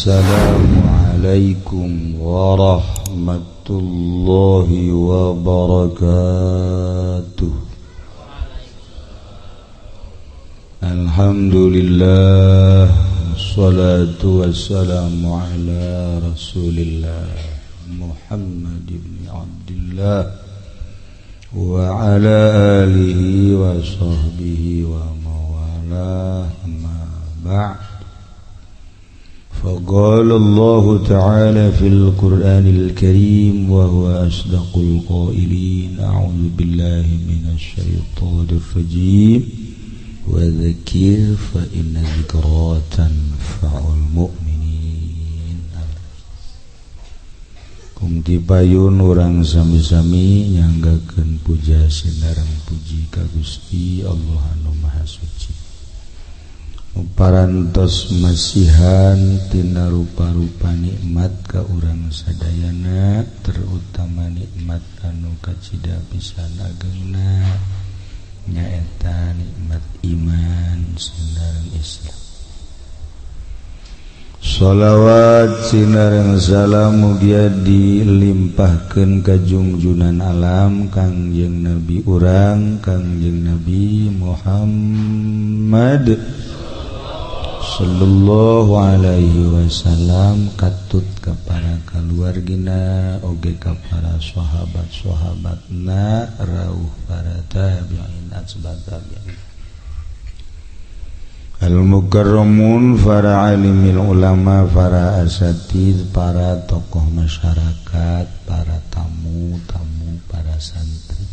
Assalamualaikum warahmatullahi wabarakatuh. Alhamdulillah, wassalatu wassalamu ala Rasulillah Muhammad ibn Abdullah wa ala alihi wa sahbihi wa mawalah, amma ba'd. فقال الله تعالى في القرآن الكريم وهو أصدق القائلين: أعوذ بالله من الشيطان الرجيم، وذكر فإن الذكرى تنفع المؤمنين. Kum dipayun urang sami-sami nyanggakeun puja sinareng puji ka Gusti Allah anu Maha Suci, parantos masihan tina rupa-rupa nikmat ka urang sadayana, terutama nikmat anu kacida pisan agengna, nyaeta nikmat iman sinareng Islam. Sholawat sinareng salam mugia dilimpahkeun ka jungjunan alam, Kangjeng Nabi urang, Kangjeng Nabi Muhammad Sallallahu Alaihi Wasallam, katut ka para kaluargina, oge ka para sahabat-sahabatna, rauh para tabi'in, atba tabi'in, al mukarramun, para alimil ulama, para asatid, para tokoh masyarakat, para tamu-tamu, para santri.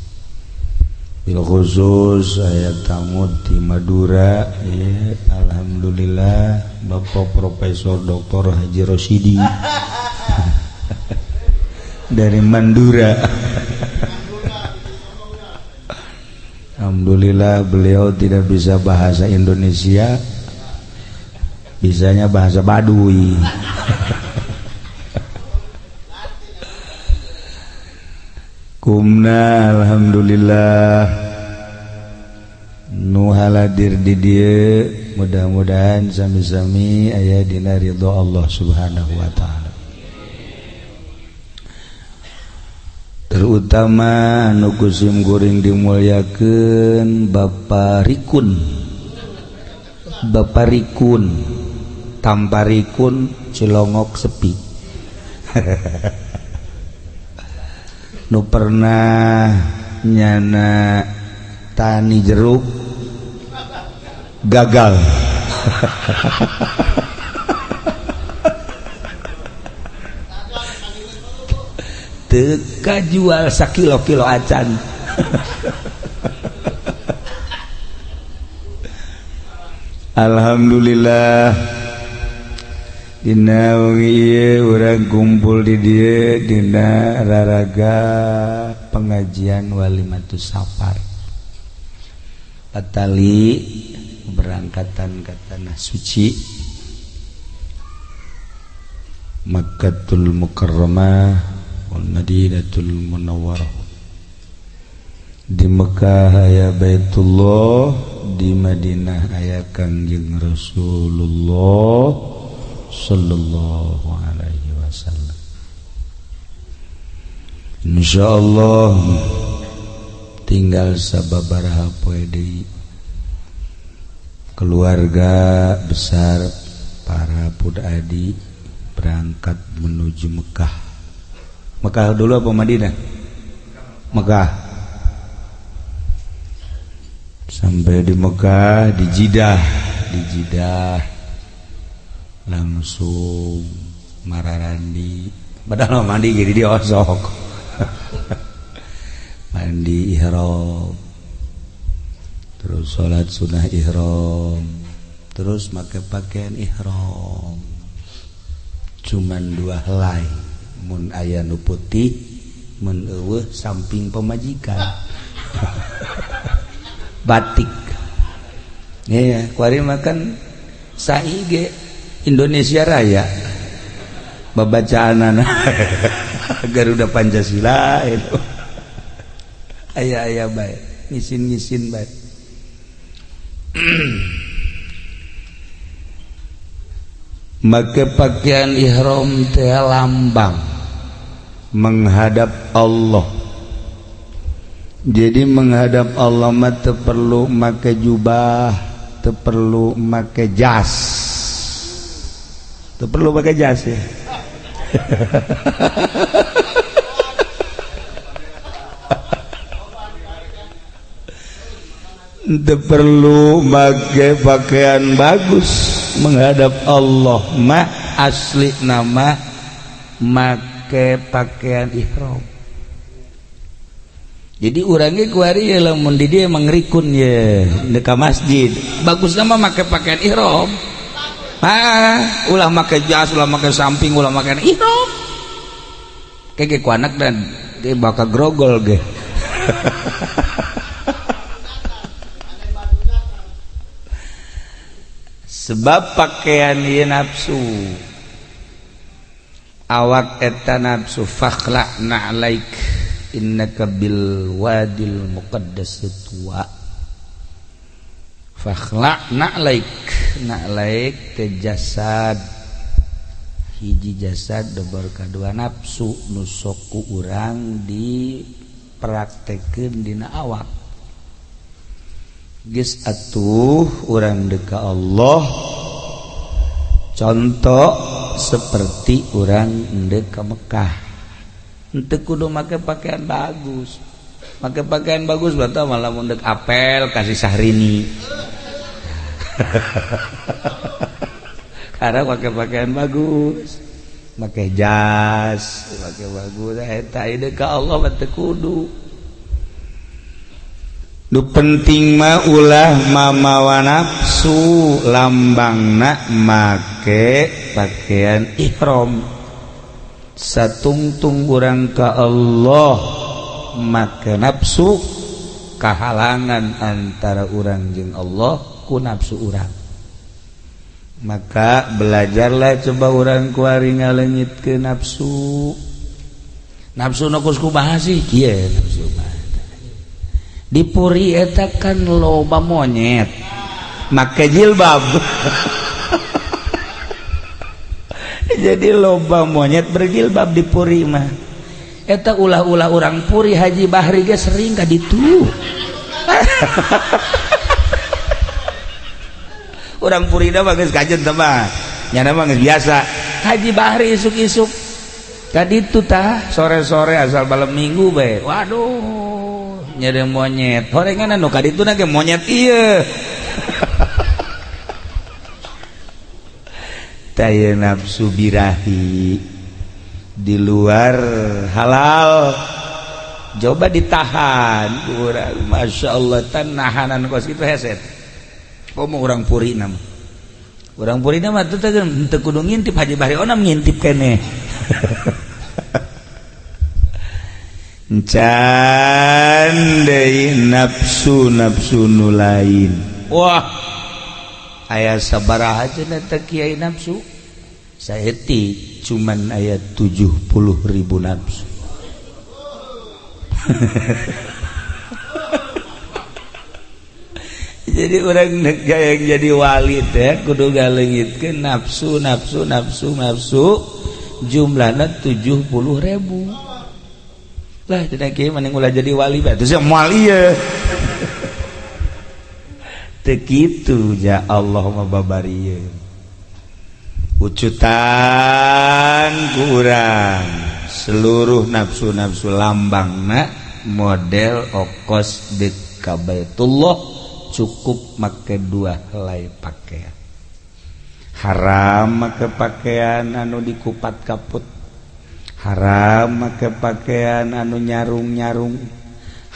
Bil khusus aya tamu di Madura ya, alhamdulillah, Bapak Profesor Dr. Haji Rosidi dari Mandura. Alhamdulillah, beliau tidak bisa bahasa Indonesia, bisanya bahasa Baduy. Kumna alhamdulillah, nu haladir di dieu mudah-mudahan sami-sami aya dina ridho Allah Subhanahu wa taala, terutama anu ku sim kuring dimuliakeun, Bapak Rikun, Bapak Rikun tanpa Rikun Cilongok sepi. Nu pernah nyana tani jeruk gagal. Teka jual sakilo-kilo acan. Alhamdulillah, dina wengi ieu urang kumpul di dieu dina raraga pengajian Walimatus Safar, patali berangkatan ke tanah suci Makkatul Mukarramah wal Madinatul Munawwarah. Di Mekah aya Baitullah, di Madinah aya Kangjeng Rasulullah sallallahu alaihi wasallam. Insyaallah tinggal sababaraha poe deui keluarga besar para pudadi berangkat menuju Mekah. Mekah dulu apa Madinah? Mekah. Sampai di Mekah, di Jidah, di Jidah langsung mararandi, padahal mandi jadi diosok, mandi ihram, terus sholat sunnah ihram, terus make pakaian ihram, cuman dua helai, mun aya nu putih, mun eueuh samping pamajikan batik ya, kuari makan sai ge Indonesia Raya babacaan anak Garuda Pancasila itu aya-aya bae ngisin-ngisin bae. Make pakaian ihram teh lambang menghadap Allah. Jadi menghadap Allah mah teu perlu make jubah, teu perlu make jas, teu perlu make jas ya. Teu perlu make pakaian bagus menghadap Allah mah, asli nama make pakaian ihram. Jadi urangnya kuari ya, lamun di dia emang rikun ya dekat masjid, bagus nama make pakaian ihram. Ah, ulah make jas, ulah make samping, ulah make ihram. Kayak ku anak dan dia bakal grogol ge. Sebab pakaian ieu nafsu awak eta nafsu, fakhla'na alaik innaka bil wadil muqaddas tuwa. Fakhla'na alaik, na'laik teh jasad, hiji jasad dobor kadua nafsu nu sok ku urang dipraktekeun dina awak. Geus atuh urang deka Allah, contoh seperti urang deka Mekah, henteu kudu make pakaian bagus. Make pakaian bagus berarti malah mun deuk apel kasih Sahrini. Karena pakai pakaian bagus, make jas, make bagus eta deka Allah mah teu kudu. Nu penting mah ulah mamawa nafsu, lambangna make pakaian ihram. Satungtung urang ka Allah make nafsu, kahalangan antara urang jeung Allah ku nafsu urang. Maka belajarlah coba urang kuari ngaleungitkeun nafsu. Nafsu nu kos kumaha sih? Kieu nafsu mah. Di puri eta kan loba monyet make jilbab. Jadi loba monyet berjilbab di puri mah. Eta ulah-ulah urang puri Haji Bahri ge sering ka ditu. Urang puri da mah geus kajen teh mah. Nyana mah geus biasa. Haji Bahri isuk-isuk ka ditu tah sore-sore asal malam minggu bae. Waduh, nyari monyet horengan anu ka ditu ge monyet ieu. Taya nafsu birahi di luar halal coba ditahan urang, Masya Allah tanahanan kos kitu heset. Komo urang puri nama, urang puri nama teu teu kudu ngintip Haji Bahri onam ngintip keneh. Can deui nafsu-nafsu nu lain. Wah, aya sabaraha cenah teh kiai nafsu? Saeutik cuman aya 70.000 nafsu. Jadi orang yang jadi wali teh kudu ngaleungitkeun nafsu nafsu nafsu nafsu jumlahna 70.000. Lah cenah kieu mending ulah jadi wali bae teu moal ieu. Teu kitu ja Allah mah babarieun. Ucutan ku urang seluruh nafsu-nafsu lambangna model okos deuk ka Baitullah cukup make dua helai pakaian. Haram make pakaian anu dikupat kaput, haram make pakaian anu nyarung-nyarung,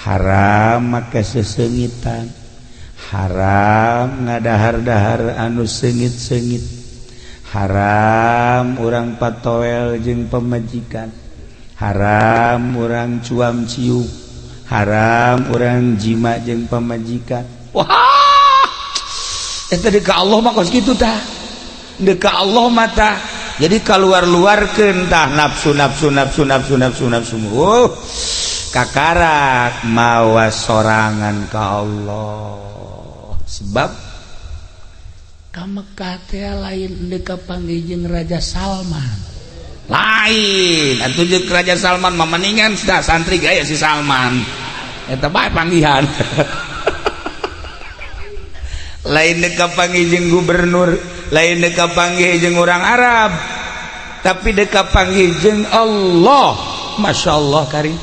haram make sesengitan, haram ngadahar-dahar anu sengit-sengit, haram urang patoel jeung pemajikan, haram urang cuam cium, haram urang jima jeung pemajikan. Wah, eta deuk ka Allah mah kos kitu tah, deuk ka Allah mah tah. Jadi keluar-luarkeun tah nafsu nafsu nafsu nafsu nafsu nafsu. Kakarak mawa sorangan ka Allah. Sebab Ka Mekah teh lain deuk kapanggih jeung Raja Salman. Lain atuh jeung Raja Salman mah, mendingan sudah santri gaya si Salman eta bae panggihan. Lain deuk kapanggih jeung gubernur, lain deuk kapanggih jeung orang Arab, tapi deuk kapanggih jeung Allah. Masya Allah, kari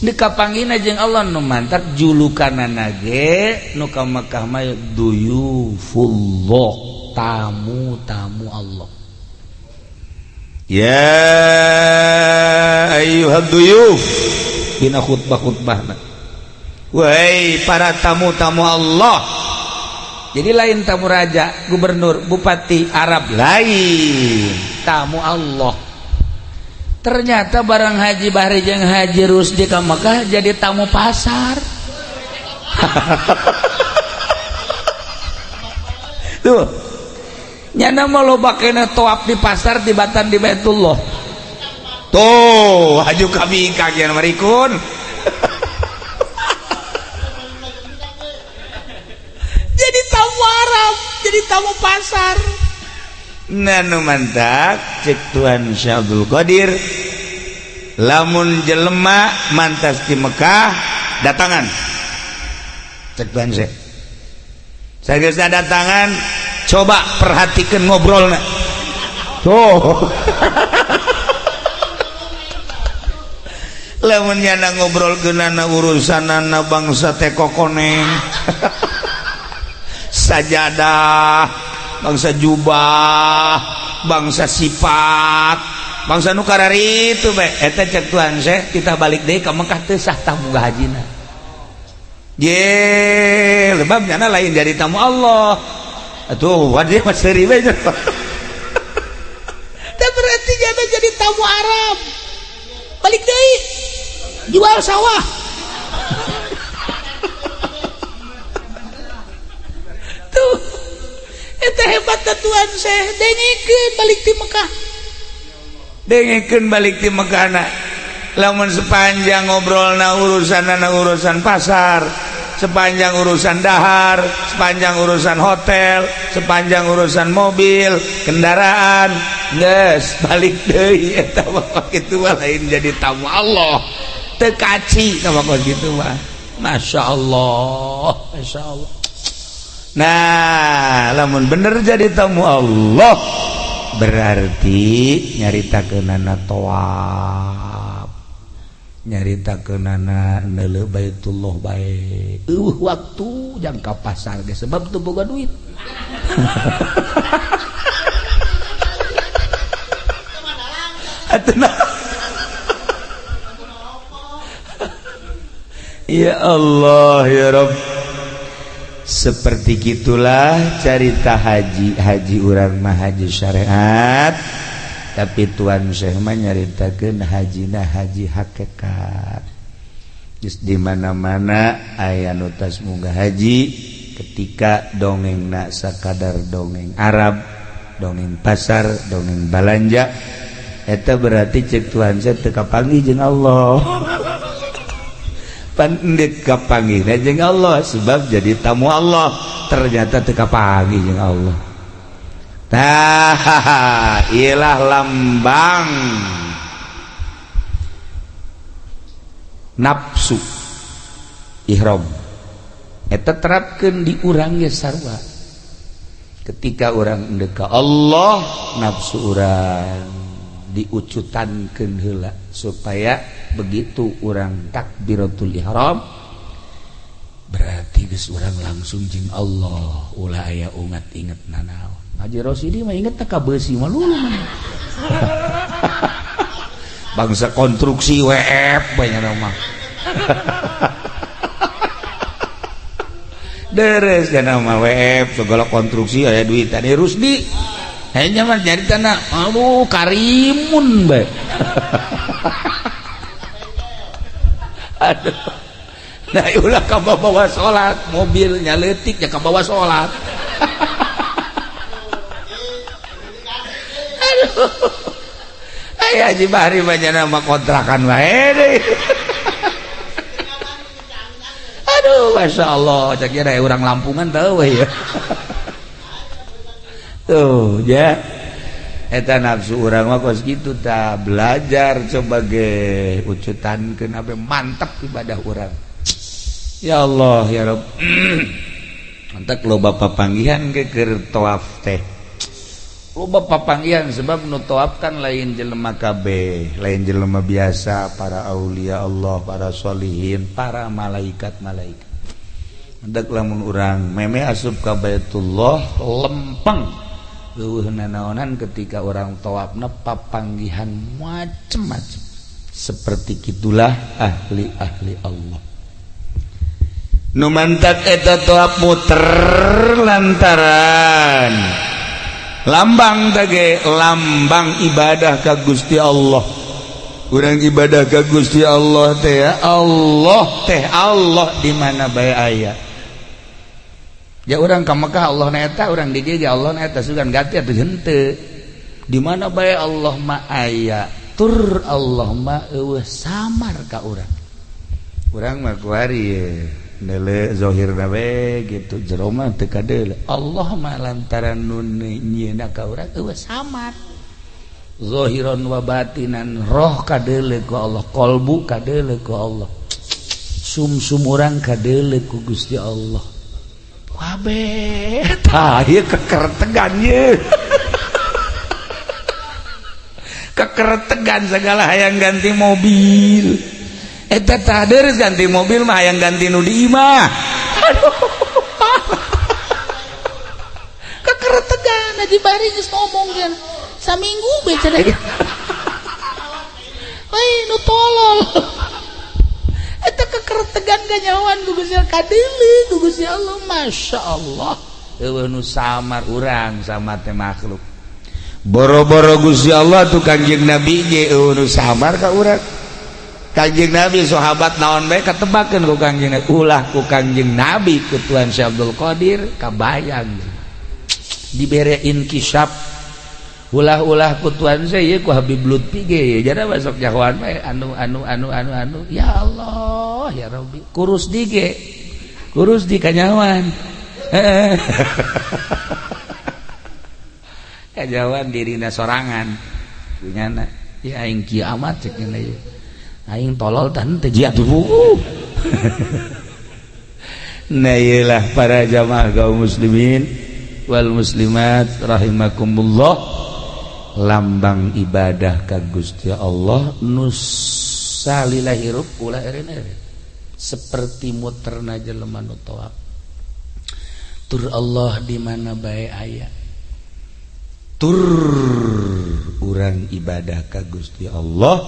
deuk kapanggihna jeung Allah. Nu mantak julukanana ge nu ka Mekah mah duyufullah, tamu-tamu Allah. Ya ayyuhad duyuf, dina khutbah-khutbahna, wahai para tamu-tamu Allah. Jadi lain tamu raja, gubernur, bupati Arab, lain, tamu Allah. Ternyata barang Haji Bahri jeung Haji Rusdi ka Mekah jadi tamu pasar. Tuh, nyana mah loba kena toap di pasar tibatan di Baitullah. Tuh, haju kami kagian marikun. Jadi tamu Arab, jadi tamu pasar. Nanu mantak cek Tuan Syekh Abdul Qadir, lamun jelema mantas di Mekah datangan, cek Tuan Syekh, sageusna datangan, coba perhatikan ngobrolna tuh. Lamun nyana ngobrol geunana urusanana bangsa teko koneng, sajadah, bangsa jubah, bangsa sifat, bangsa nu kararitu bae, eta cek Tuhan Syekh kita balik deui ka Mekah teu sah tamu hajina. Ye, lebab nyana lain jadi tamu Allah. Atuh wadi mah seuri bae. Teh berarti nyana jadi tamu Arab. Balik deui. Jual sawah. Tuh. Eta hebat Tuhan Syekh, dengekeun balik ti Mekah. Dengekeun balik ti Mekah na. Lamun sepanjang ngobrolna urusanna urusan pasar, sepanjang urusan dahar, sepanjang urusan hotel, sepanjang urusan mobil, kendaraan, geus balik deui eta mah kitu mah lain jadi tamu Allah. Teu kaci tah mah kitu mah. Masya Allah, Masya Allah. Nah, lamun bener jadi tamu Allah berarti nyarita kenana toab, nyarita kenana neuleuh Baitullah bae. Eueuh waktu jangka pasar ge sebab teu boga duit. Atuh ya Allah ya Rabb. Seperti gitulah carita haji. Haji urang mah haji syariat, tapi Tuan Syekh mah nyaritakeun hajina haji hakikat. Geus di mana-mana aya nu tas munggah haji ketika dongengna sakadar dongeng Arab, dongeng pasar, dongeng balanja, eta berarti cek Tuhan Syekh teu kapanggih jeung Allah. Pandek kapanggih jeung Allah sebab jadi tamu Allah, ternyata teu kapanggih jeung Allah. Tah, ilah lambang nafsu ihram eta terapkeun di urang ge sarua. Ketika urang endek ka Allah, nafsu urang diucutankeun heula supaya begitu urang takbiratul ihram berarti geus urang langsung jeung Allah, ulah aya ungat inget nanaon. Haji Rosidi mah inget ka beusi mah lulu mah. Bangsa konstruksi WF banyak mah. Deres jana mah WF segala konstruksi aya duitan Rusdi. Hanya mah jadi tanah, aduh karimun bae. Aduh. Nah ulah ka bawa salat, mobilnya leutik ya ka bawa salat. Aduh. Ai Haji Bahri mah nya mah kontrakan wae deui. Aduh, Masya Allah, cek kira urang Lampungan teu we ya. Tuh ya, eta nafsu urang mah kos kitu. Tah, belajar coba ge ucutankeun apa mantap ibadah urang. Ya Allah, ya Rabb. Mantap, loba papanggihan ge keur tawaf teh, loba papanggihan, sebab nu tawaf kan lain jelema kabeh, lain jelema biasa, para aulia Allah, para solihin, para malaikat-malaikat. Hendak lamun urang meme asup ka Baitullah lempeng, euweuh nanaonan, ketika orang tawafna papanggihan macem-macem. Seperti gitulah ahli-ahli Allah. Nu mantak eta tawaf muter lantaran lambang tage, lambang ibadah ka Gusti Allah. Urang ibadah ka Gusti Allah teh ya Allah teh, Allah di mana bae aya. Ya, urang ka Mekah Allah na eta, urang di dieu ge Allah na eta, sugan ganti atuh henteu. Di mana bae Allah mah aya, tur Allah mah euweuh samar ka urang. Urang mah kuari ye nele zahirna we gitu, jero mah teu kadeule. Allah mah lantaran nu nyieuna ka urang euweuh samar, zahiran wa batinan, roh kadeule ku Allah, kolbu kadeule ku Allah, sumsum urang kadeule ku Gusti Allah kabeh. Tah, ieu kekertegan, ye kekertegan segala hayang ganti mobil. Eta tah deres, ganti mobil mah hayang ganti nu di imah. Aduh, kekertegan. Haji Bari geus ngomong kan saminggu bae cenah. Woi, nu tolol eta kekertegan ganyawan ku Gusti Allah, kadeule ku Gusti Allah. Masya Allah, euweuh nu samar urang sama teh makhluk. Boro-boro Gusti Allah tuh, Kangjeng Nabi ge euweuh nu samar ka urang. Kangjeng Nabi, sahabat, naon bae katebakeun ku Kangjeng Nabi. Ulah ku Kangjeng Nabi, ku Tuan Syekh Abdul Qadir kabayang, dibere inkisyaf. Ulah-ulah ku Tuan saya, ku Habib Lutfi ge jadi masuk jagoan bae anu anu anu anu anu. Ya Allah, ya Rabbi, kurus di ge, kurus di kanyawan, kanyawan dirina sorangan punyana ya. Aing kieu amat cek ieu, aing tolol tah henteu jia tuh. Nah, iyalah para jamaah kaum muslimin wal muslimat rahimakumullah, lambang ibadah ka Gusti Allah nu salila hirup ulah eureun seperti muterna jelema nu tawaf. Tur Allah di mana bae aya, tur urang ibadah ka Gusti Allah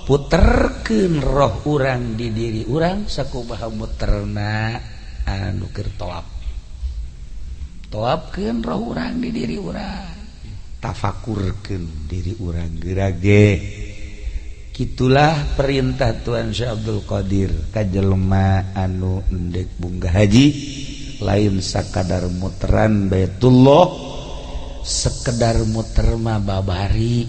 puterkeun roh urang di diri urang sakumaha muterna anu keur tawaf. Tawafkeun roh urang di diri urang, tafakurkeun diri urang gerage. Gitulah perintah Tuan Syekh Abdul Qadir ka jelema anu endek bunga haji, lain sakadar muteran Baitullah, sekedar muter mah babari,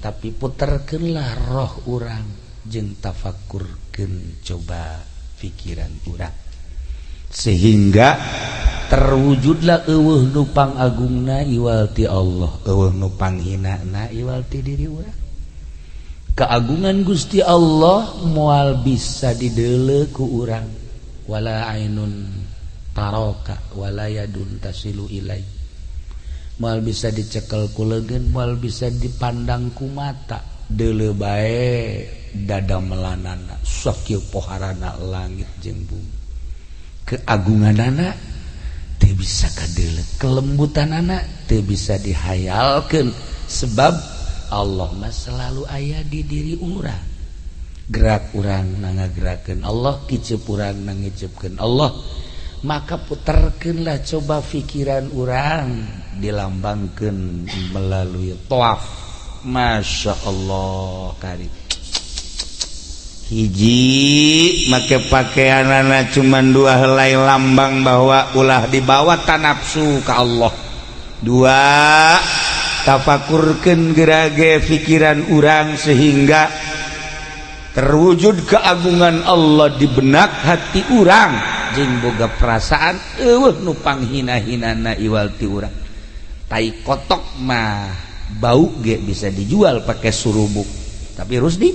tapi puterkeunlah roh urang jeung tafakurkeun coba pikiran urang sehingga terwujudlah euweuh nu pangagungna iwal ti Allah, euweuh nu panghinana iwal ti diri urang. Keagungan Gusti Allah moal bisa dideuleu ku urang, wala ainun taroka wala yadun tasilu ilai, moal bisa dicekel ku leungeun, moal bisa dipandang ku mata. Deuleu bae dada melanana sakieu poharana langit jeung bumi. Keagunganana teu bisa kadeuleu, kelembutanana teu bisa dihayalkeun, sebab Allah mah selalu aya di diri urang. Gerak urang na ngagerakeun Allah, kicep urang na ngicepkeun Allah. Maka puterkeunlah coba pikiran urang, dilambangkeun melalui tawaf. Masya Allah, kari hiji make pakaianana cuman dua helai, lambang bahwa ulah dibawa tanafsu ke Allah. Dua, tafakurkeun gerage pikiran urang sehingga terwujud keagungan Allah di benak hati urang jeung boga perasaan euweuh nu panghina-hinana iwal ti urang. Tai kotok mah bau ge bisa dijual pakai surubuk. Tapi Rusdi,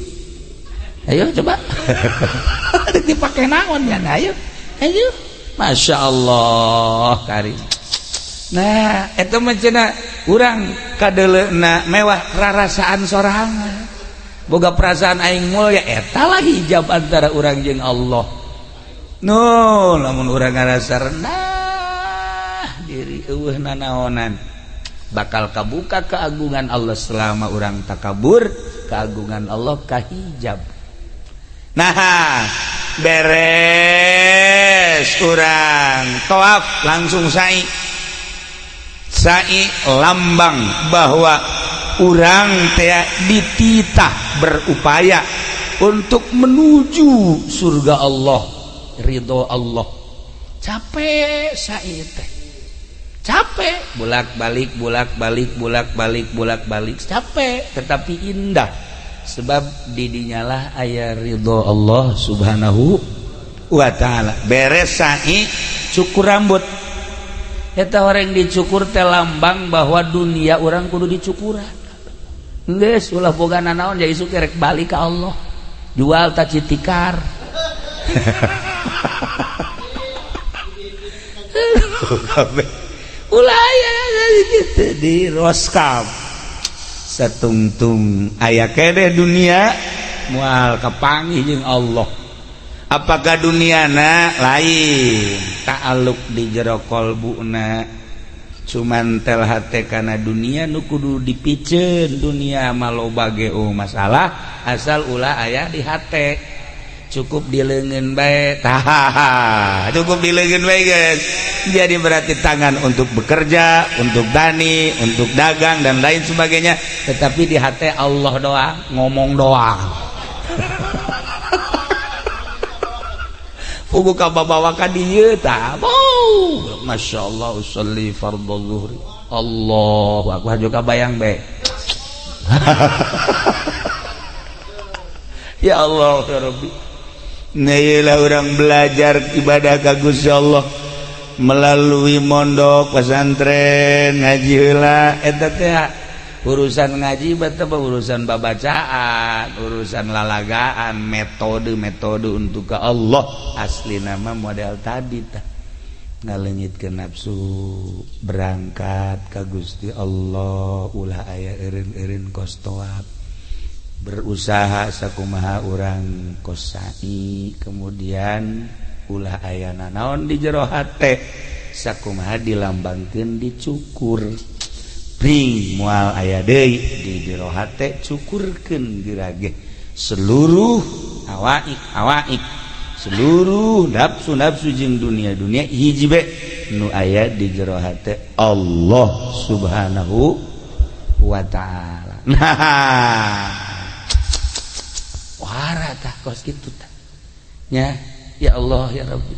ayo coba. Dipakai naon ya, ayo. Ayo. Masya Allah, karim. Nah, itu mah cenah urang kadeleuna mewah rarasaan sorangan. Boga perasaan aing mulia, eta lah hijab antara urang jeung Allah. No, lamun urang ngarasa rendah diri eueuh nanaonan, bakal kabuka keagungan Allah. Selama urang takabur, keagungan Allah kahijab. Nah, beres urang tawaf langsung sa'i. Sa'i lambang bahwa urang teh dititah berupaya untuk menuju surga Allah, ridho Allah. Capek sa'i teh, capek bolak-balik, bolak-balik, bolak-balik, bolak-balik, capek tetapi indah sebab didinyalah aya ridho Allah Subhanahu wa ta'ala. Beres sa'i, cukur rambut. Eta orang dicukur teh lambang bahwa dunia urang kudu dicukuran. Geus ulah boga nanaon, jadi isuk rek balik ka Allah. Jual ta citikar. Ulah aya gitu di roskam satungtung aya kene dunia moal kapanggih jeung Allah. Apakah duniana lain ta'aluk di jero kolbuna, cuman tel hate kana dunia nu kudu dipiceun. Dunia mah loba ge masalah, asal ulah aya di hate, cukup di leungeun bae. Tah, cukup di leungeun bae guys. Jadi berarti tangan untuk bekerja, untuk tani, untuk dagang dan lain sebagainya, tetapi di hati Allah doang, ngomong doang. Pugu ka babawa ka dieu tah. Masya Allah, usolli fardhu zuhri. Allahu akbar, juga bayang bae. Ya Allah ya Rabbi. Nah, orang belajar ibadah ka Gusti Allah melalui mondok pesantren, ngaji heula eta teh urusan ngaji bata urusan babacaan, urusan lalagaan, metode-metode untuk ke Allah. Asli nama model tadi tah ngaleungitkeun nafsu, berangkat ka Gusti Allah, ulah aya eureun-eureun kos toab, berusaha sakumaha urang kos sa'i, kemudian ulah aya nanaon di jero hate, sakumaha dilambangkeun dicukur pring moal aya deui di jero hate, cukurkeun dirage seluruh awaik awaik, seluruh nafsu nafsu jeung dunia dunia, hiji be nu aya di jero hate, Allah Subhanahu wa ta'ala. Nah, wara tah kos kitu tah nya. Ya Allah ya Rabbi.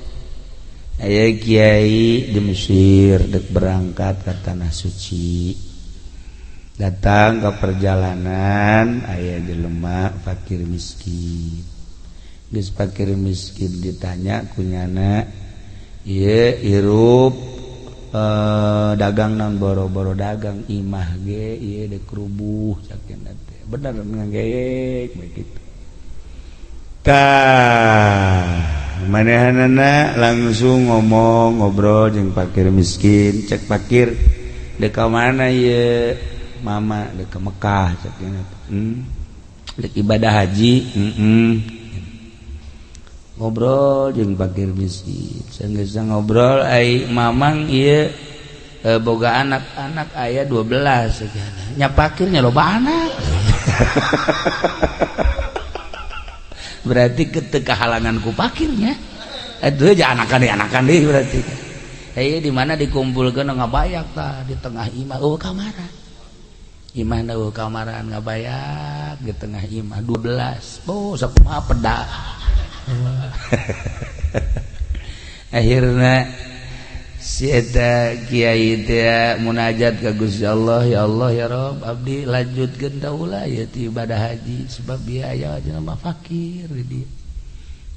Aya kiai di Mesir dek berangkat ke tanah suci, datang ke perjalanan aya jelema fakir miskin. Geus fakir miskin ditanya kunyana, ieu hirup dagang nan boro-boro dagang, imah ge ieu dek rubuh sakeuna teh. Bener ngageyek begitu. Tah, manehanana langsung ngomong ngobrol jeung fakir miskin. Cek fakir, dek ka mana ieu mama? Dek ke Mekah cek. Dek ibadah haji. Ngobrol jeung fakir miskin, sanggeus ngobrol, ai mamang ieu boga anak-anak aya 12 nya? Fakirnya loba anak. Berarti ketika halangan ku pakirnya aduh aja anakan deh, anakan deh. Berarti hey, di mana dikumpulkan ngabayak tah di tengah imah, oh kamaran imah, oh kamaran ngabayak di tengah imah 12. Oh, sakumaha peda. Akhirnya si eta kiai teh munajat ka Gusti Allah, ya Allah ya Rabb, abdi lanjutkeun ulah ya ti ibadah haji sebab biaya jelema fakir di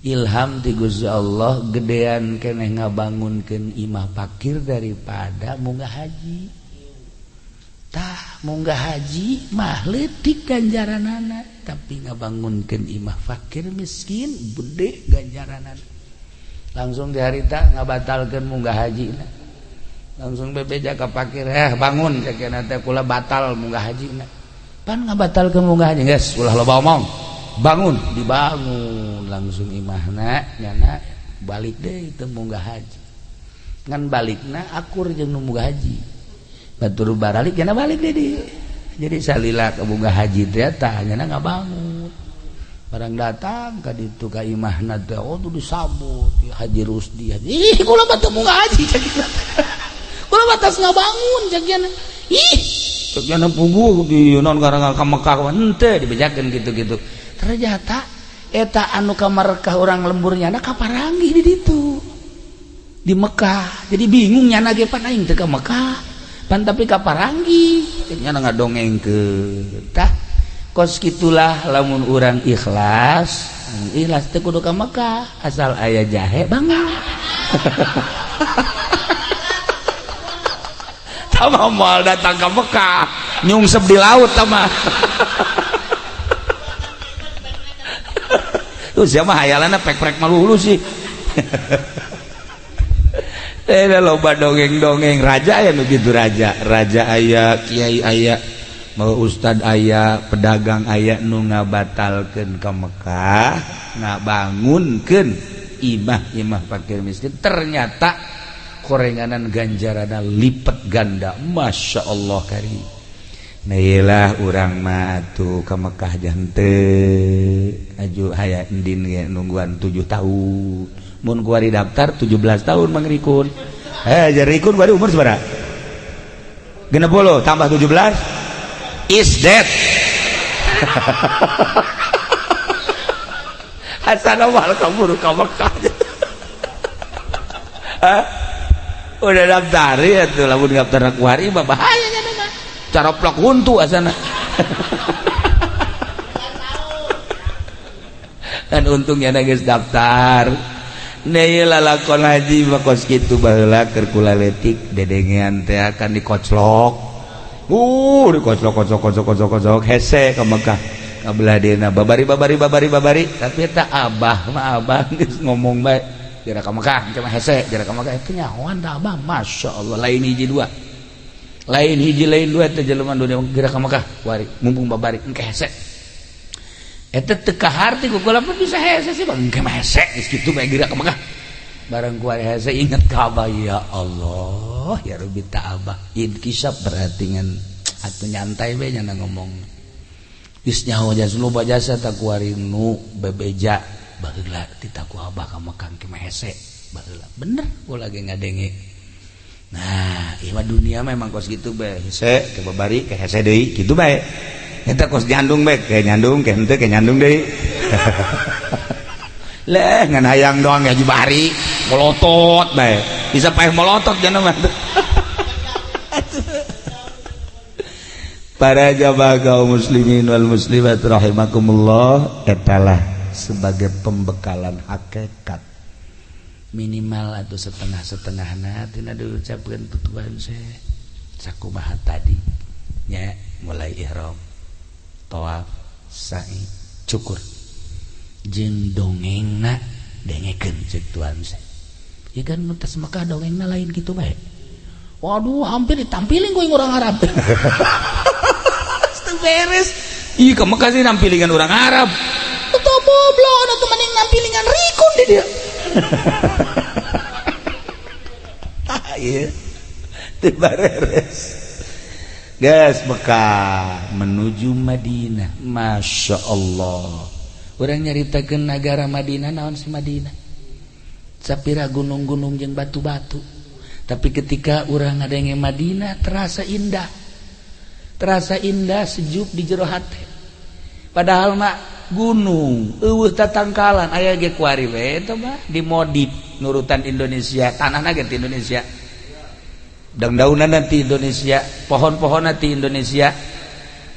ilham ti Gusti Allah, gedean keneh ngabangunkeun imah fakir daripada munggah haji. Tah munggah haji mah leutik ganjaranana, tapi ngabangunkeun imah fakir miskin gede ganjaranana. Langsung di harita ngabatalkeun munggah haji na. Langsung bebeja ka fakir, bangun cek teh kula batal munggah haji na. Pan ngabatalkeun munggah haji geus ulah loba omong. Bangun, dibangun langsung imahna nyana balik deui teu munggah haji. Ngan balikna akur jeung nu munggah haji. Batur baralik nyana balik deui. Jadi salila ka munggah haji teh tah nyana ngabangun. Barang datang ka ditu ka imahna teh oh tuh disambut Haji Rusdi. Ih, kula mah teu munggah haji cek. Kula mah tos ngabangun cek nyana. Ih, cek nyana puguh di naon garang ka Mekah henteu dibejakeun gitu-gitu. Ternyata eta anu ka Mekah urang lemburnya na kaparanggih di ditu di Mekah. Jadi bingung nyana ge pan aing teu ka Mekah pan tapi kaparanggih nyana ngadongengkeun. Tah kos kitulah lamun urang ikhlas, ikhlas teu kudu ka Mekah asal aya jahe bangun. Tama moal datang ka Mekah nyungsep di laut tama. Tuh siapa hayalanna pek-prek malulu sih. Loba dongeng-dongeng raja ya nu kitu raja, raja aya, kiai aya, mau ustad aya, pedagang aya nu ngabatalkeun ka Mekah, ngabangunkeun imah-imah fakir miskin. Ternyata korenganan ganjarana lipet ganda. Masya Allah karim. Nah iyalah urang mah atuh ka Mekah jante aju haya endin ge nungguan 7 tahun. Mun kuari daftar 17 tahun Mang Rikun. Jadi Rikun kuari umur sabaraha? 60 tambah 17 is dead. Hasan awal kaburu ka Mekah. Hah? Udah daftar ya tuh lamun daftar kuari mah bahaya nya mah. Cara plak huntu asana. Dan untungnya geus daftar. Nah lalakon haji mah kos kitu baheula keur kula leutik dedengean teh akan dikoclok. Dikoclok kocok kocok kocok kocok hese ka Mekah. Ka belah dieuna babari babari babari babari tapi eta abah mah abah geus ngomong bae jara ka Mekah engke mah hese jara ka Mekah teh nyahoan da abah masyaallah lain hiji dua. Lain hiji lain dua teh jelema dunia geura ka Mekah kuari mumpung babari engke hese. Eta teu kaharti ku kula pun bisa hese sih bang engke mah hese geus kitu bae geura ka Mekah. Barang kuari hese inget ka abah ya Allah ya Rabbi ta abah inkisab berarti ngan atuh nyantai we nya ngomong. Geus nyaho jasa loba jasa ta kuari nu bebeja baheula titah ku abah ka Mekah engke mah hese baheula bener kula ge ngadenge. Nah, ieu mah dunia memang kos gitu bae. Hese ke babari ke hese deui kitu bae. Eta kos nyandung bae, ke nyandung, ke henteu ke nyandung deui. Leh ngan hayang doang haji bari, molotot bae. Bisa paeh molotot jana mah. Para jamaah kaum muslimin wal muslimat rahimakumullah, etalah sebagai pembekalan hakikat. Minimal atau setengah-setengahna tina diucapkeun tutuan saya sakumaha tadi nya mulai ihram tawaf sa'i cukur jeung dongengna dengekeun ceuk tuan saya ya kan mun tas Mekah dongengna lain kitu bae waduh hampir ditampiling ku orang Arab. Teu beres ih ka Mekah sih nampilingan orang Arab atuh goblok atuh mending nampilingan Rikun di dia. Iya, tibareres. Gas Mekah menuju Madinah. Masya Allah. Urang nyaritakeun nagara Madinah naon si Madinah. Sapira gunung-gunung jeung batu-batu. Tapi ketika urang ngadenge Madinah terasa indah. Terasa indah sejuk di jero hati. Padahal mah gunung eueuh tatangkalan aya ge kuari we eta mah dimodif nurutan Indonesia tanahna ge ti Indonesia daun-daunan ti Indonesia pohon-pohon ti Indonesia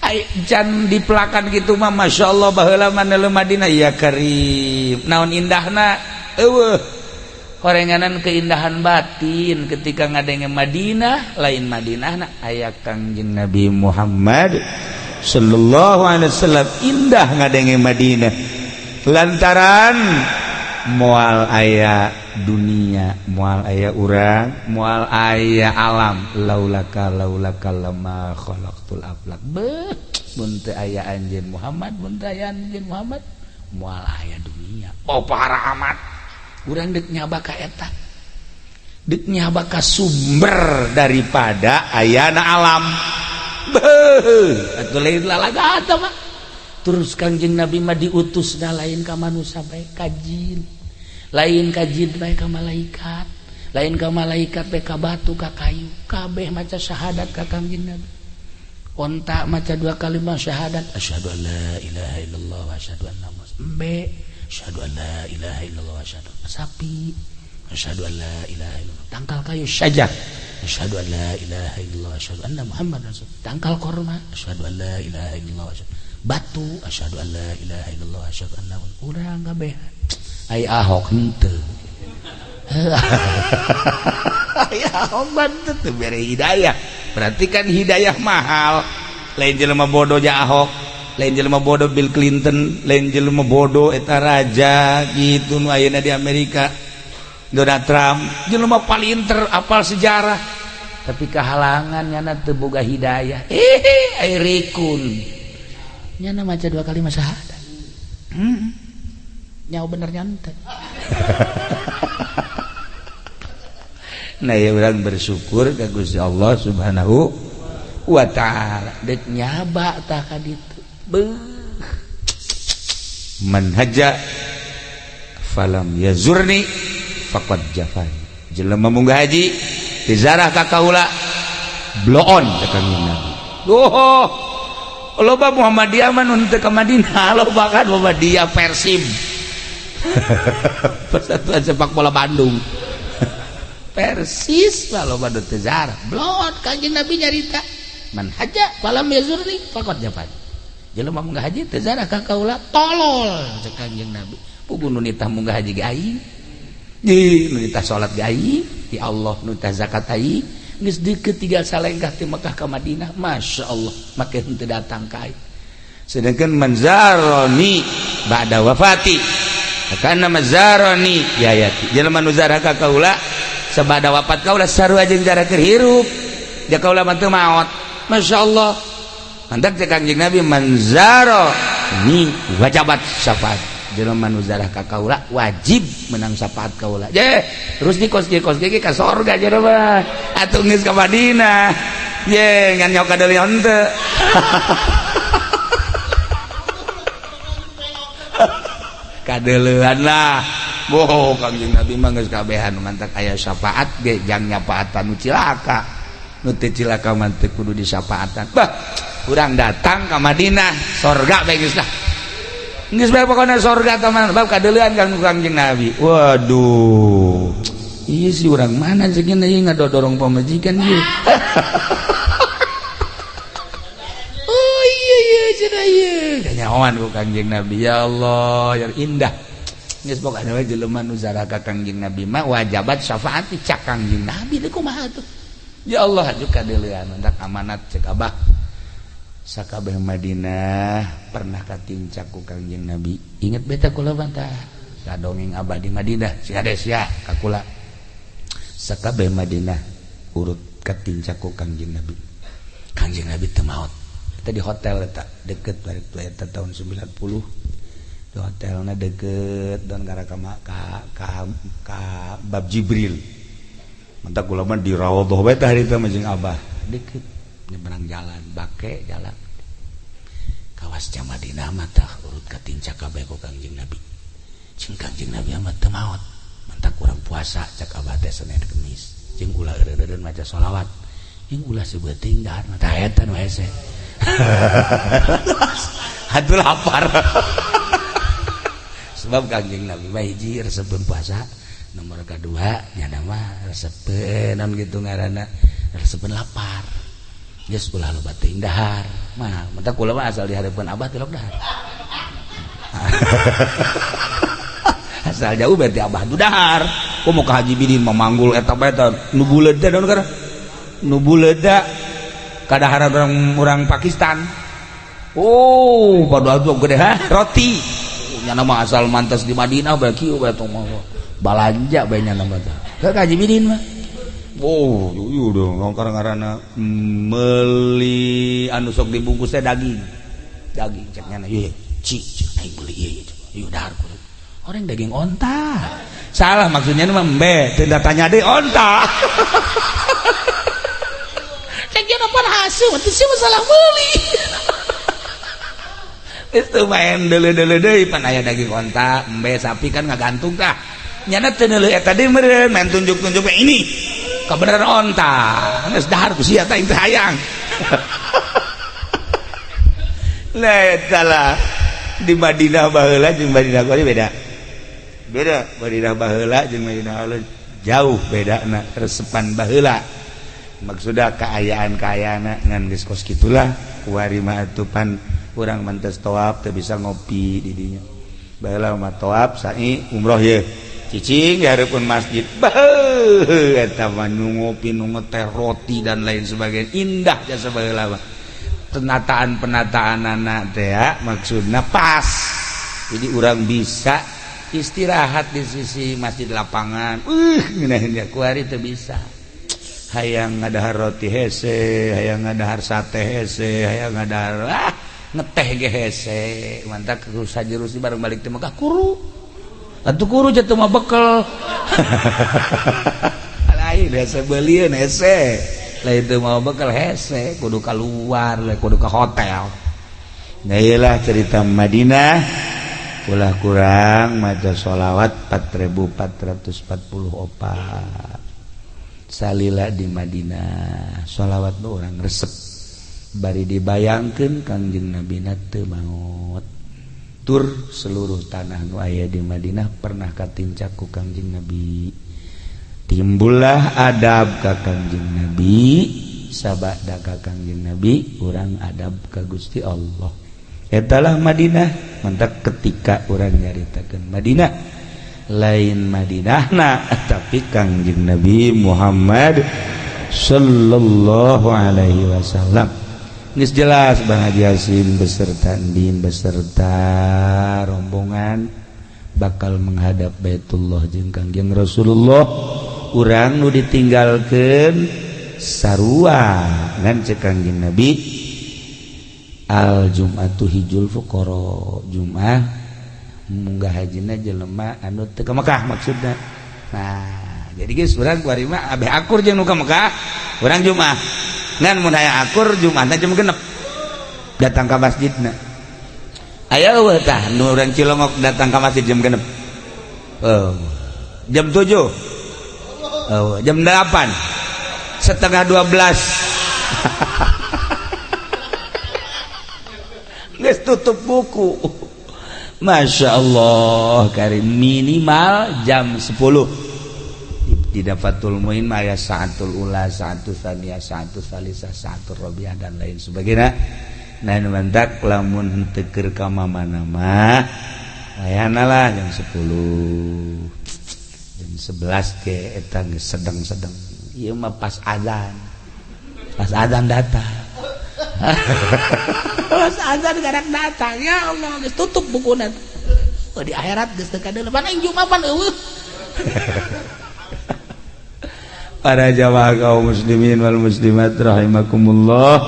ai can dipelakan gitu mah Masya Allah baheula mah neuleuh Madinah ya karim naon indahna eueuh Horenganan keindahan batin ketika ngadenge Madinah, lain Madinah na aya Kangjeng Nabi Muhammad sallallahu alaihi wasallam. Indah ngadenge Madinah lantaran moal aya dunia, moal aya urang, moal aya alam. Laulaka laulaka lama khalaqtul aflak. Beuh, mun teu aya anjeun Muhammad, mun teu aya anjeun Muhammad, moal aya dunia. Oh, parah amat. Urang dek nyaba ka eta, dek nyaba ka sumber daripada ayana alam. Beuh, atuh lain lalaga eta mah. Terus Kangjeng Nabi mah diutus da lain ka manusia bae, ka jin, lain ka jin bae, ka malaikat, lain ka malaikat bae, ka batu, ka kayu. Kabeh maca syahadat ka Kangjeng Nabi. Onta maca dua kalimat syahadat, asyhadu an la ilaha illallah wa asyhadu anna Muhammad. Embe, asyhadu an la ilaha illallah wa asyhadu. Sapi, asyhadu an la ilaha illallah. Tangkal kayu, syajar, asyhadu an la ilaha illallah, asyhadu anna Muhammad rasul. Tangkal korma, asyhadu an la ilaha illallah wa asyhadu. Batu, asyhadu an la ilaha illallah, asyhadu anna. Urang kabeh, ai Ahok henteu, ai Ahok mah teu bere hidayah. Berarti kan hidayah mahal. Lain jelema bodoh ja Ahok, lain jelema bodoh Bill Clinton, lain jelema bodoh eta raja gitu nu ayeuna di Amerika, Donald Trump. Jelema palinter, apal sejarah, tapi kehalangan, nyana teu boga hidayah. Eh, ai rikun, nyana maca dua kali syahadat, Nyawa bener nyante. Nah ya, orang bersyukur ke Gusti Allah Subhanahu wa Ta'ala, dek nyaba tah ka ditu. Beuh, man haja falam yazurni faqad jafani. Jelema munggah haji teu ziarah ka kaula, bloon, cek Kangjeng Nabi. Oh, loba Muhammadiyah mah nu teu ka Madinah, loba kan Muhammadiyah, Persib, Persatuan Sepak Bola Bandung, Persis lah, loba nu teu ziarah, bloon. Kanjeng Nabi nyarita, man haja falam yazurni faqad jafani. Jelema munggah haji teu ziarah ka kaula, tolol, cek Kanjeng Nabi. Puguh nu nitah munggah haji ge aing. Di nu nitah salat ge aing, di Allah nu nitah zakat aing. Geus deukeut, tinggal salengkah ti Mekah ka Madinah, Masya Allah, make henteu datang ka aing. Sedangkan man zaroni ba'da wafati karena mazaroni yayati, jelema nu zarah ka kaula sabada wafat kaula, sarua jeung zarah keur hirup, dia kaula mah teu maot. Masya Allah, mantap. Cek Kangjeng Nabi, man zaroni wajabat syafaat. Jelema nu zarah ka kaula wajib menang syafaat kaula. Je terus di kos kos ge ka sorga jelema atuh geus ka Madinah ye, ngan nyawa kadeuleun henteu. Kadeuleuan lah. Boh, Kangjeng Nabi mah geus kabehan, mantak aya syafaat ge jang nyafaatan nu cilaka, nu teu cilaka mah teu kudu disyafaatan. Bah, urang datang ka Madinah, sorga bae geus lah, geus bae pokona sorga teman, bab kadeuleuan kan Kangjeng Nabi. Waduh, iya sih, urang mana segini ieu ngadodorong pamajikan ieu. Oh iya iya, cenah ieu kanyahoan ku Kangjeng Nabi. Ya Allah, yang indah. Geus pokona we jelema nu zarah ka Kangjeng Nabi mah wajabat syafaat, cak Kangjeng Nabi. Teh kumaha tuh? Ya Allah, aju kadeuleuan. Mantak amanat, cek Abah, sakabeh Madinah pernah katincak ku Kangjeng Nabi. Inget beta kula bantah sadongeng Abah di Madinah, si Hades ya ka kula, sakabeh Madinah urut katincak ku Kangjeng Nabi. Kangjeng Nabi teu maot. Kita di hotel eta deket balik eta tahun 90, di hotelna deket dan gara ka ka ka, ka Bab Jibril. Mantak kula mah di raudhah bae tah harita mah jeung Abah, deket nyebrang jalan bake jalan kawas Madinah mah tah urut katincak kabeh ku Kangjeng Nabi. Jeung Kangjeng Nabi mah teu maot. Mantak urang puasa, cek Abah teh, Senin Kemis, jeung ulah eureun maca sholawat, jeung ulah sebeuting dahar mah tah eta nu hese. Aduh, lapar. Sebab Kangjeng Nabi mah hiji resepeun puasa, nomor kedua nyana mah resepeun naon gitu ngaranna, resepeun lapar. Geus ulah loba teuing dahar mah. Mata kula mah asal di hareupeun Abah tilok dahar. Asal jauh berarti Abah du dahar. Komo ka Haji Bidin mah manggul eta bae eta nu buleud teh naon kana nu buleud kadaharan orang Pakistan. Oh, padahal tuh gede ha roti. Nyana mah asal mantas di Madinah bae kieu bae tong mah balanja bae nyana mah teh. Ka Haji Bidin mah. Oh, yuyu dong, ngaranna meuli anu sok dibungkus teh daging. Daging cek nyana, ieu cik cik aing beuli ieu ieu dahar kudu. Orang daging onta. Salah maksudnya mah embe, teu tanya deui onta. Cek nyana pan haseum, atuh sih masalah meuli. Itu main deuleu-deuleu deui pan aya daging onta, embe sapi kan ngagantung tah. Nyana teu neuleuh eta deui meureun, main tunjuk-tunjuk ini. Kebenaran onta, geus dahar ku sia teh teh hayang. Lah eta lah di Madinah baheula jeung Madinah kuari beda. Beda Madinah baheula jeung Madinah alus jauh bedana resepan baheula. Maksudna kaayaan-kaayaanna ngan geus kos kitulah kuari mah atuh pan urang mantes toab teu bisa ngopi di dinya. Baheula mah toab sa'i umroh ye. Cicing di hareupeun masjid. Beuh eta mah nu ngopi nu ngeteh roti dan lain sebagainya. Indah jasa baheula mah. Penataan-penataan anak teh maksudna pas. Jadi urang bisa istirahat di sisi masjid lapangan. Ngeunaheun kuari teu bisa. Hayang ngadahar roti hese, hayang ngadahar sate hese, hayang ngadahar ngeteh ge hese. Mantap sajerusi bareng balik teh Mekah kuru. Atuh kuru jatuh mah bekel. Lain hese beulieun hese. Lain teu mau bekel hese, kudu keluar, kudu ke hotel. Nah iyalah cerita Madinah. Ulah kurang maca sholawat 4444. Salila di Madinah sholawat nu urang resep. Bari dibayangkeun Kangjeng Nabi teu maot. Tur seluruh tanah nu aya di Madinah pernah katincak ku Kangjeng Nabi. Timbullah adab ka Kangjeng Nabi, sabada ka Kangjeng Nabi, urang adab ka Gusti Allah. Etalah Madinah. Mantak ketika urang nyaritakeun Madinah, lain Madinahna tapi Kangjeng Nabi Muhammad sallallahu alaihi wasallam. Geus jelas Bang Haji Hasim beserta Ndin beserta rombongan bakal menghadap Baitullah jeung Kangjeng Rasulullah. Urang nu ditinggalkeun sarua ngan cek Kangjeng Nabi al Jum'atu hijul fuqara. Jum'ah munggah hajina jelema anu teu ka Mekah maksudna. Nah, jadi geus urang kuari mah abeh akur jeung nu ka Mekah, urang Jum'ah. Ngan mun aya akur Jum'ahna jam 6 datang ka masjidna. Aya eueuh tah nu urang Cilongok datang ka masjid jam 6. Oh, jam 7. Oh, jam 8. 11.30. Geus tutup buku. Masya Allah karim minimal jam 10 di Fathul Muin mah aya saatul ula, saatul tsaniyah, saatul salisah, saatul rabiah dan lain sebagainya. Nah, mantak lamun henteu keur ka mana mah wayahna lah jam 10. Jam 11 ke eta geus sedang-sedang. Ieu mah pas azan. Pas azan datang. Pas azan garak datang. Ya Allah, geus tutup bukuna. Oh, di akhirat geus teu kadeuleu. Pan aing Jumat pan eueuh. Para jamaah kaum muslimin wal muslimat rahimakumullah,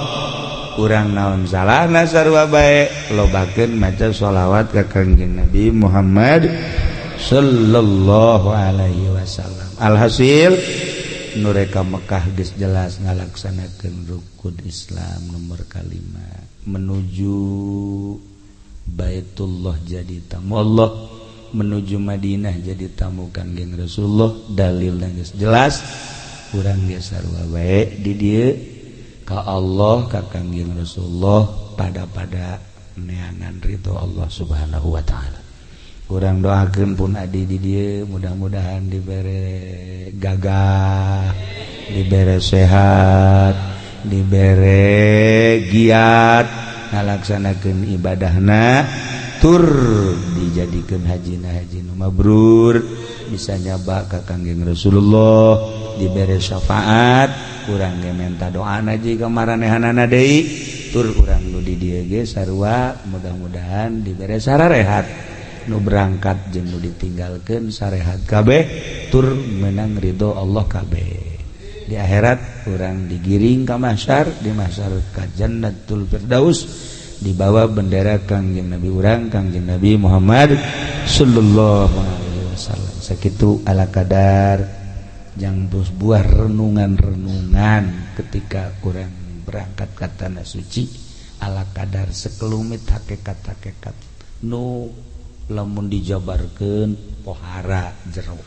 urang naon salahna sarua bae lobakeun maca sholawat ka Kangjeng Nabi Muhammad sallallahu alaihi wasallam. Alhasil nu rek ka Mekah geus jelas ngalaksanakeun rukun Islam nomor kalima menuju Baitullah jadi tamu Allah, menuju Madinah jadi tamu Kangjeng Rasulullah. Dalilna geus jelas, urang geus sarua bae di dieu ka Allah ka Kangjeng Rasulullah pada neangan ridho Allah Subhanahu wa taala. Urang doakeun pun adi di dieu mudah-mudahan dibere gagah, dibere sehat, dibere giat ngalaksanakeun ibadahna, Tur dijadikan haji haji nu mabrur, bisa nyaba ka Kangjeng Rasulullah, dibere syafaat. Kurang ge menta doa haji ka maranehanana deui. Tur urang nu di dieu ge sarua, mudah-mudahan dibere sararehat, nu berangkat jeung nu ditinggalkeun sarehat kabeh, tur menang ridho Allah kabeh. Di akhirat urang digiring ka mahsyar, di mahsyar ka Jannatul Firdaus, dibawa bendera Kangjeng Nabi urang, Kangjeng Nabi Muhammad sallallahu alaihi wasallam. Sakitu ala kadar yang buah renungan-renungan ketika kurang berangkat ke tanah suci, ala kadar sekelumit hakikat-hakikat nu lamun dijabarkeun pohara jero.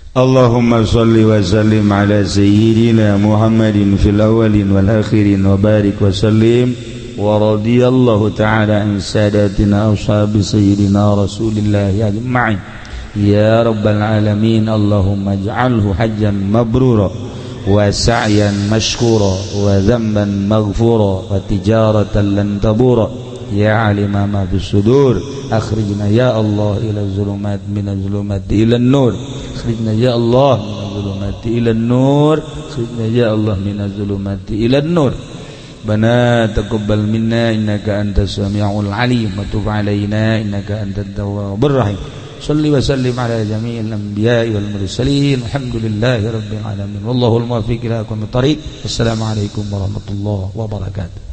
اللهم صل وسلم على سيدنا محمد في الأولين والآخرين وبارك وسلم، ورضي الله تعالى عن ساداتنا أصحاب سيدنا رسول الله أجمعين يا رب العالمين. اللهم اجعله حجا مبرورا وسعيا مشكورا وذنبا مغفورا وتجارة لن تبورا. يا عالم ما في الصدور، أخرجنا يا الله إلى الظلمات، من الظلمات إلى النور. أخرجنا يا الله من الظلمات إلى النور. أخرجنا يا الله من الظلمات إلى النور. ربنا تقبل منا إنك أنت السميع العليم وتب علينا إنك أنت التواب الرحيم. صل وسلم على جميع الأنبياء والمرسلين. الحمد لله رب العالمين، والله الموفق إلى أقوم الطريق. السلام عليكم ورحمة الله وبركاته.